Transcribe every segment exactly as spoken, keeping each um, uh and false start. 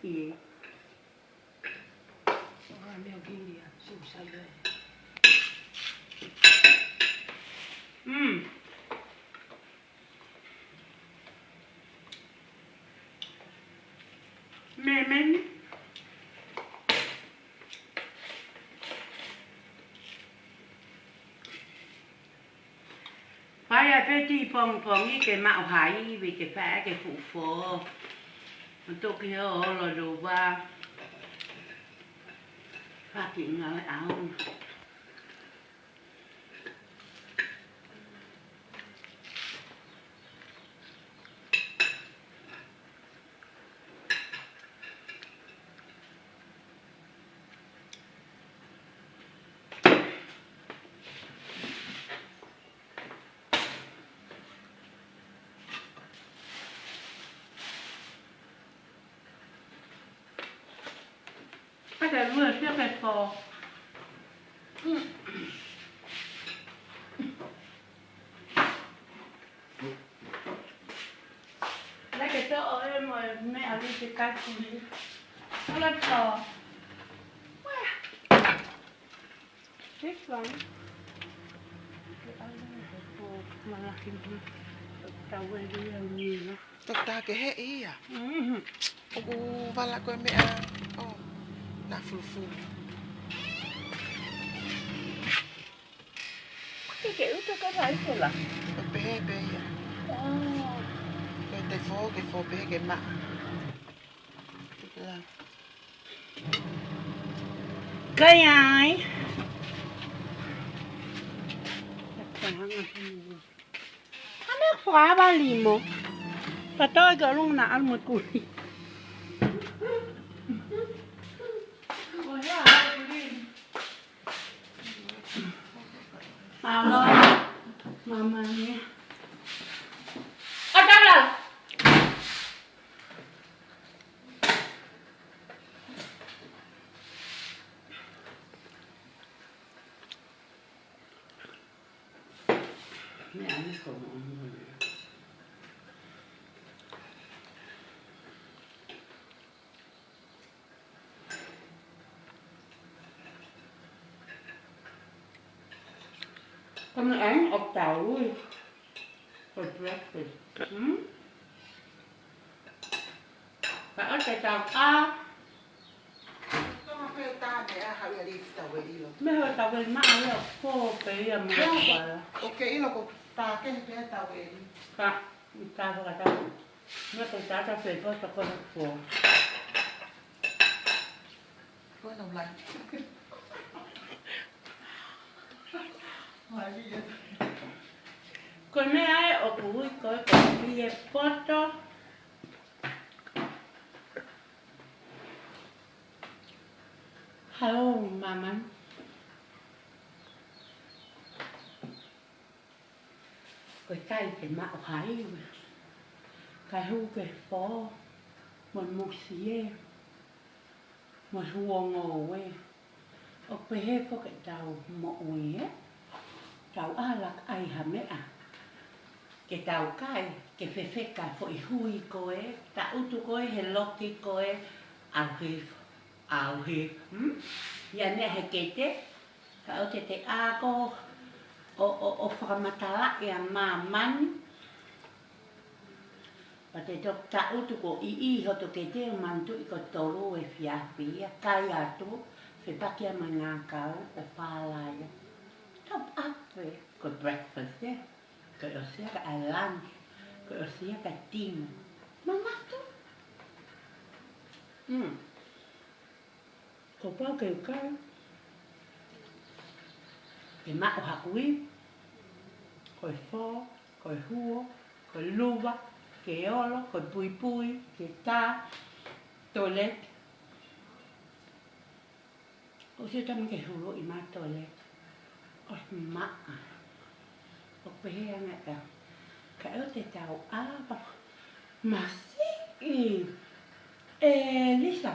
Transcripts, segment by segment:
ʻIo. ʻA, meʻa ʻoku ʻi ai, sio sai ē. Mm. Meʻa, meʻa ni. Fai ʻa e peti pongipongi ke maʻu ha ivi ke fai ʻaki e fuʻu fō. Mo toki ʻolo ʻo lava. Faki ngale au. Ka te lue sia ke fō. Lake toʻo e mo e meʻa li te kakuli. Ula tō. Wea. This one. Ke ala ko malahi ni. Tau e lue ni na. Toki tā ke he ia. Mhm. ʻOku vala ko e meʻa, ʻo, na fulufulu. Ke ke uta ka rai ke la. Ko e pehē pē ia. Oh. Ke te fō, ke fō pē ke maʻa. La. Kai ai. Ka hanga hanga. Ana fua limo. Pato ke lunga na almukuli. Alo, mama ni. Atala. Meʻa ni ko mo mo. Ko e meʻa ʻoku tau ui ko e breakfast. Hmm? Ka ʻoua te tau ʻā. Tama pē tā meʻa haʻu ia lifi tau e ʻilo. Meʻa haʻu tau e maʻa ia ko pē ia mo e kuala. ʻOku ke ʻilo ko tā kehe pē tau e li. Ka, i tā fakatau. Meʻa ko tā tā pē ko tā ko e fō. Ko e nau lai. Ko e meʻa ē ʻoku ui ko e ko e pie poto. Hello, mama. Ko e kai ke maʻu ha ivi. Kai hū ke fō. Mo e musi ē. Mo e huongo ē. ʻOku pehē foki ʻetau moʻui ē. Tau ʻā laka ai ha meʻa. Ke tau kai, ke fefeka foʻi hui ko ē, taʻutu ko ē he loki ko ē, ʻauhi, ʻauhi, hmm? Ia meʻa he kete, ka ʻoua te te ʻā ko ʻo, ʻo, ʻo fakamatalaʻi ʻa māmani. Pea te toki taʻutu ko ʻiʻi hoto kete ʻo manatuʻi ko tolu efiafi ia kai atu, fepaki ʻa mai ngākau ʻo pālaia. Top up ē, ko e breakfast ē. Ko e ʻosi ia ka ʻai lunch, ko e ʻosi ia ka dinner. Manatu. Mm. Kuo pau ke u kai. Ke maʻu haku ivi. Ko e fō, ko e huo, ko e luva, ke olo, ko e puipui, ke tā, toilet. ʻOsi tama ke hulu ʻi mātou le. ʻOsi maʻa. ʻOku pehē ange ʻe au. Ka ʻoua te tau ʻā. Masiʻi. ʻElisa.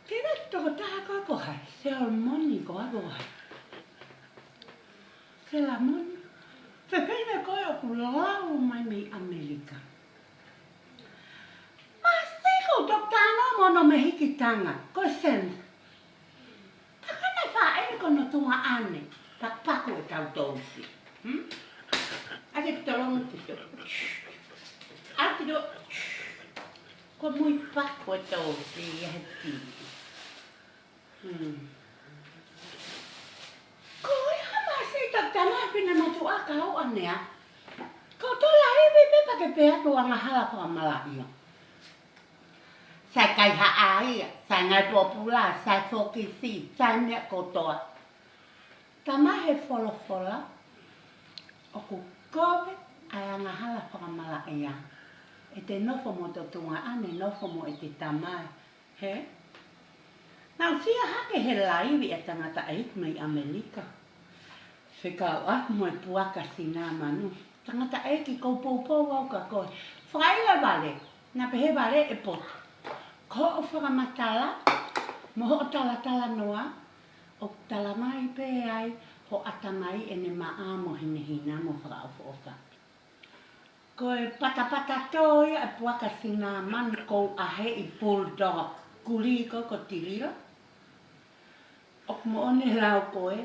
Ke na tokotaha ko ko hai. Selemoni ko ʻa ko hai. Selemoni. Fefine ko ē ʻoku lau mai mei ʻAmelika. Masiʻi ko tokotā no Ono mehikitanga, ko e sense. Ka ko e fāʻele ko hono tuongaʻane, pakupaku e tau tousi. Hmm? ʻAi ke tolongi te to. ʻAi ke to. Ko e mui paku e tousi ia he tili. Hmm. Ko e hā mai siʻi tau tama pina matuʻa ka au anea. Ko e tō laivi pē pea ke pehē atu angahala fakamalaʻia. Sai kaihaʻa ia, sai ngai pōpula, sai fokisi, sai meʻa kotoa. Tama he folofola, ʻoku kovi ʻa e angahala fakamalaʻia. ʻEte nofo mo ho tuongaʻane, nofo mo ʻete tamai. Hē? Naʻá ku sio hake he laivi ʻa e tangataʻeiki mei ʻAmelika. Fekauʻaki mo e puaka sinamanu. Tangataʻeiki, ʻoku ou poupou au kia koe. Fakaʻilo e vale, naʻe pehē vale e poto. Ko hoʻo fakamatala, mo hoʻo talatalanoa, ʻoku talamai pē ai hoʻo ʻatamai ʻene maʻa mo e hinehina mo fakaʻofoʻofa. Ko e patapata tō ia e puaka sinamanu ʻoku ou ʻaheʻi bulldog, kulī ko ē ko Tilila. ʻOku moʻoni e lau ko ē,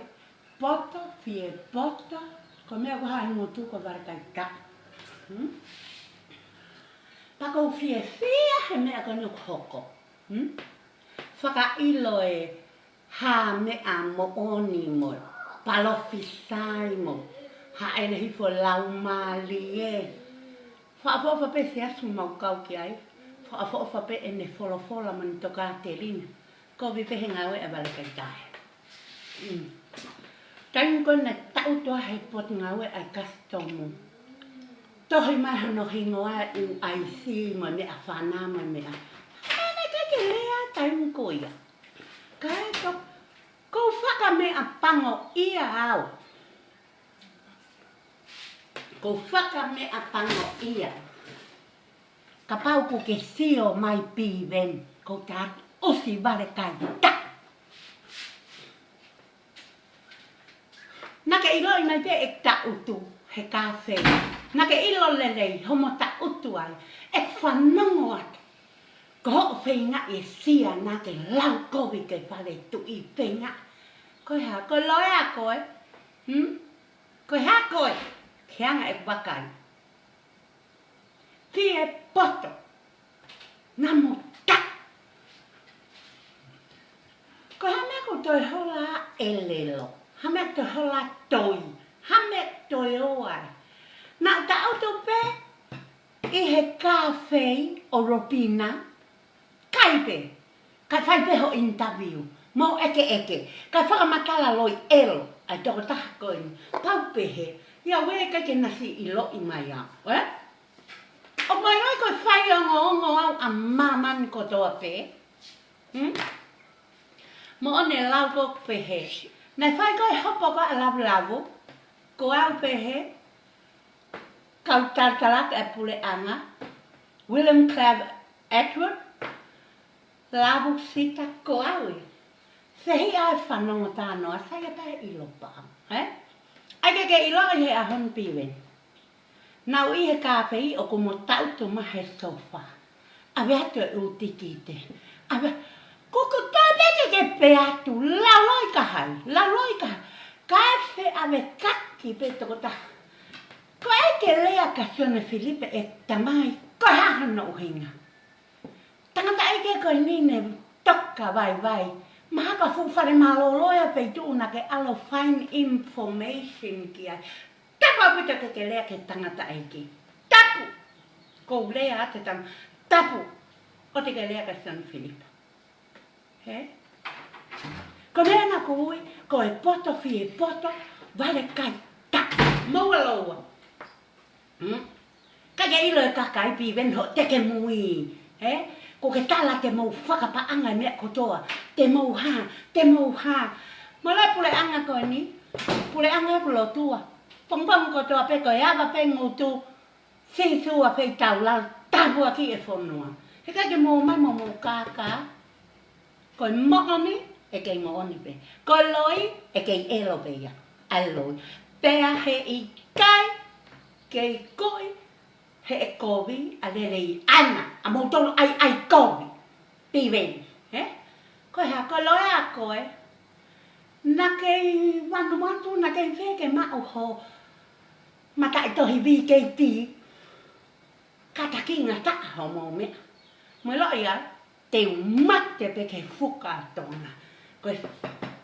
poto, fie poto, ko e meʻa ko ē ʻa e ngutu ko e vale kai taʻu. Hmm? Pea ʻoku ou fiefia he meʻa ko eni ʻoku hoko. Hmm? Fakaʻilo e hā meʻa moʻoni mo e palofisai mo e hāʻele hifo laumālie. Fakaʻofoʻofa pē Siasi ʻoku mau kau ki ai. Fakaʻofoʻofa pē ʻene folofola mo ʻene tokāteline. Kovi pē he ngāue ʻa e vale kai taʻu. Mm. Taimi ko ē naʻe taʻutu ai he Potungāue ʻa e Kasitomu, tohi mai hono hingoa ʻi he ʻaisi mo e meʻafana mo e meʻa. Naʻe ʻikai ke lea taimi ko ia. Kae to, ʻoku ou fakameʻapangoʻia au. ʻOku ou fakameʻapangoʻia. Kapau ʻoku ke sio mai Piveni, ʻoku ou tala atu ʻosi vale kai taʻu. Naʻá ke ʻiloʻi mai pē ʻeku taʻutu he kāfei. Naʻá ke ʻilo lelei hoʻomo taʻutu ai. ʻE fanongo atu. Ko hoʻo feingaʻi e sia naʻá ke lau kovi ki he fale tuʻi feingaʻi. Ko e hā, ko e loea koe? Hmm? Ko e hā koe? Ke anga e vakai. Fie poto. Namu ta. Ko e hā meʻa ʻoku toe hola ai e ʻelelo? Hā meʻa toe hola ai e toi? Hā meʻa toe ō ai? Naʻá ku taʻutu pē ʻi he kāfei ʻo Ropina, kai pē, kae fai pē hoʻo interview, mo ʻekeʻeke, kae fakamatala loi ʻelo ʻa e tokotaha ko eni, pau pē he, ia ue kai ke nasi ʻiloʻi mai au, ē? ʻOku ʻiloʻi ko e faiongoongo au ʻa māmani kotoa pē, hmm? Mo ʻene lau ko ē pehē. Naʻe fai ko ē hopo ko ē ʻa Lavulavu, ko au pehē, kau talatalaki e puleʻanga, William Clive Edward, Lavu Sita ko au ē. Sehi ʻa e fanongo tānoa, sai ʻa e ʻilo pē, ē? ʻAi ke ke ʻiloʻi he ʻaho ni Piveni. Naʻá ku ʻi he kāfei ʻoku mo taʻutu mai he sofa. ʻAve atu e ʻū tikite. ʻAve, ko ko tā pē ke ke pehē atu, lau loi ka hai, lau loi ka hai. Kae feʻaveaki pē tokotaha. Ko e ke lea kia Sione Filipe e tamai, ko e hā hono ʻuhinga? Tangataʻeiki ko eni ne toka vaivai. Mahalo ko e fuʻu fale mālōlō ia feituʻu naʻá ke ʻalu ʻo find information ki ai. Tapu ʻaupito ke ke lea ki he tangataʻeiki. Tapu. ʻOku ou lea atu tama. Tapu. ʻOua te ke lea kia Sione Filipe. Hē? Ko e meʻa naʻá ku ui, ko e poto fie poto, vale kai taʻu. Mou ʻaloua. Hmm? Ka ke ʻilo e kakai Piveni hoʻo teke mui, ē? ʻOku ke tala te mou fakapaʻanga e meʻa kotoa, te mou hā, te mou hā. Mo e puleʻanga ko eni, puleʻanga ʻoku lotua. Pongipongi kotoa pē ko e ava pē ngutu, Sīsū ʻa feitaulalo, tāpuakiʻi e fonua. He ʻikai ke mou ō mai mo mou kākā. Ko e moʻoni, ʻe kei moʻoni pē. Ko e loi, ʻe kei ʻelo pē ia. ʻA e loi. Pea he ʻikai, kei kovi, he ʻe kovi, ʻa lelei ʻana, ʻa moutolu ʻai ʻai kovi. Piveni, ē? Ko e hā, ko e loea koe. Naʻa ke ʻi Vanuatu, naʻa ke ʻi fē ke maʻu ho mataʻitohi V K T. Kātaki ngata hoʻomou meʻa. Mo e loea, te u mate pē ki he fuka ʻa Tonga. Ko e,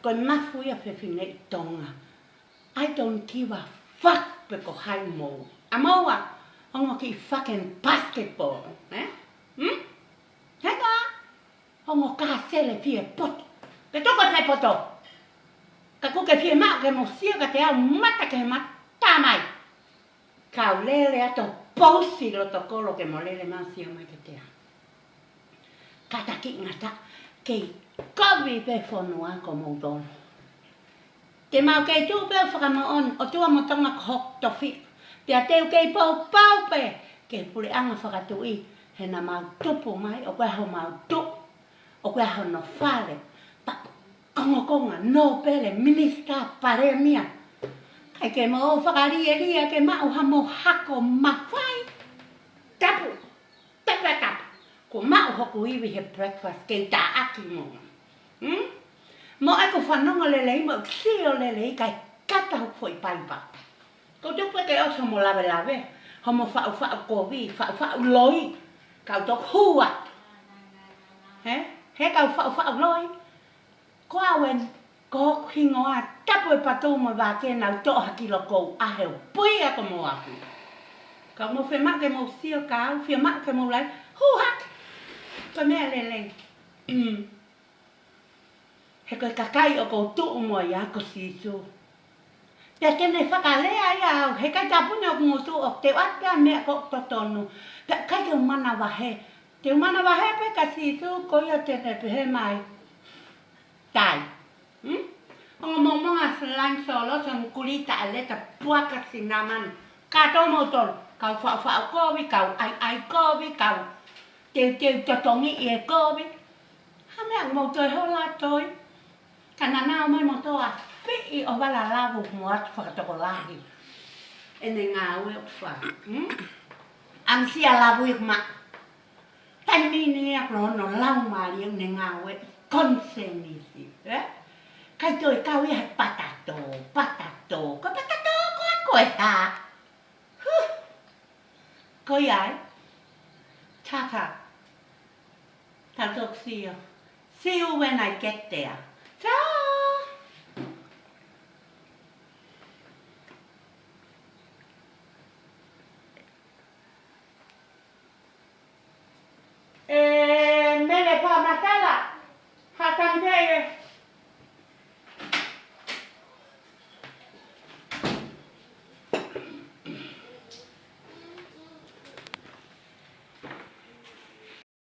ko e mafu ia fefine ʻi Tonga. I don't give a fuck pe ko hai mou. ʻA moua, ongo kiʻi fucking basketball, ē? Hmm? He ka, ongo kasele fie poto. Ke toko te poto. Ka kuo ke fiemaʻu ke mou sio kiate au mata ki he mata mai. Kau lele atu pousi loto kolo ke mou lele mai ʻo sio mai kiate au. Kātaki ngata, kei kovi pē fonua ko moutolu. Te mau kei tuʻu pē ʻo fakamoʻoni, ʻOtua mo Tonga ko hoku tofiʻa. Pea te u kei poupou pē ki he puleʻanga fakatuʻi, he naʻa mau tupu mai, ʻoku ʻi ai homau tuʻi, ʻoku ʻi ai hono fale, pea kongokonga, nōpele, minisitā, palēmia. ʻIkai ke mou fakalielia ke maʻu hamou hako mafai. Tapu, tapu, tapu. Kuo maʻu hoku ivi he breakfast, kei taʻaki mo. Hmm? Mo ʻeku fanongo lelei, mo ʻeku sio lelei, kae kata hoku foʻi paipa. Ko tuku pē ke ʻosi homo lavelave, homo faʻufaʻu kovi, faʻufaʻu loi, kau toki hū atu. He? He kau faʻufaʻu loi. Ko au eni, ko hoku hingoa, tapu e patu mo e vake, naʻa ku toʻo ha kilo kou ʻahe ʻo pui ʻaki homou afi. Ka mou fiemaʻu ke mou sio kia au, fiemaʻu ke mou lai, hū hake. Ko e meʻa lelei. Mm. He ko e kakai ʻoku ou tuʻu mo ia ko Sīsū. Pea te ne fakalea ia au, he ʻikai tāpuni hoku ngutu, ʻoku te ʻoatu pē ʻa e meʻa ʻoku totonu. Pea ʻikai ke u manavahē. Te u manavahē pē kia Sīsū, ko ia te ne pehē mai. Tai. Hmm? Ongo mou moʻunga slime solo, some kulita aleta puaka cinnamon. Kātoa moutolu, kau faʻufaʻu kovi, kau ʻaiʻai kovi, kau teuteu totongi ʻi he kovi. Ha meʻa mou toe hola toi. Ka naʻa nau mai mo toa piʻi ʻo vala lavu mo atu fakatokolahi. ʻEne ngāue ʻoku fai. Hmm? ʻAmisia lavu i ma. Taimi ni ia ko hono laumālie ʻene ngāue konisēnisi, ē? ʻIkai toe kau ia he patato, patato, ko e patato ko ē ko e hā? Huh! Ko ia ai. Tata. Tau toki sio. See you when I get there. Ta! E mele pa matala. Hatang pē e.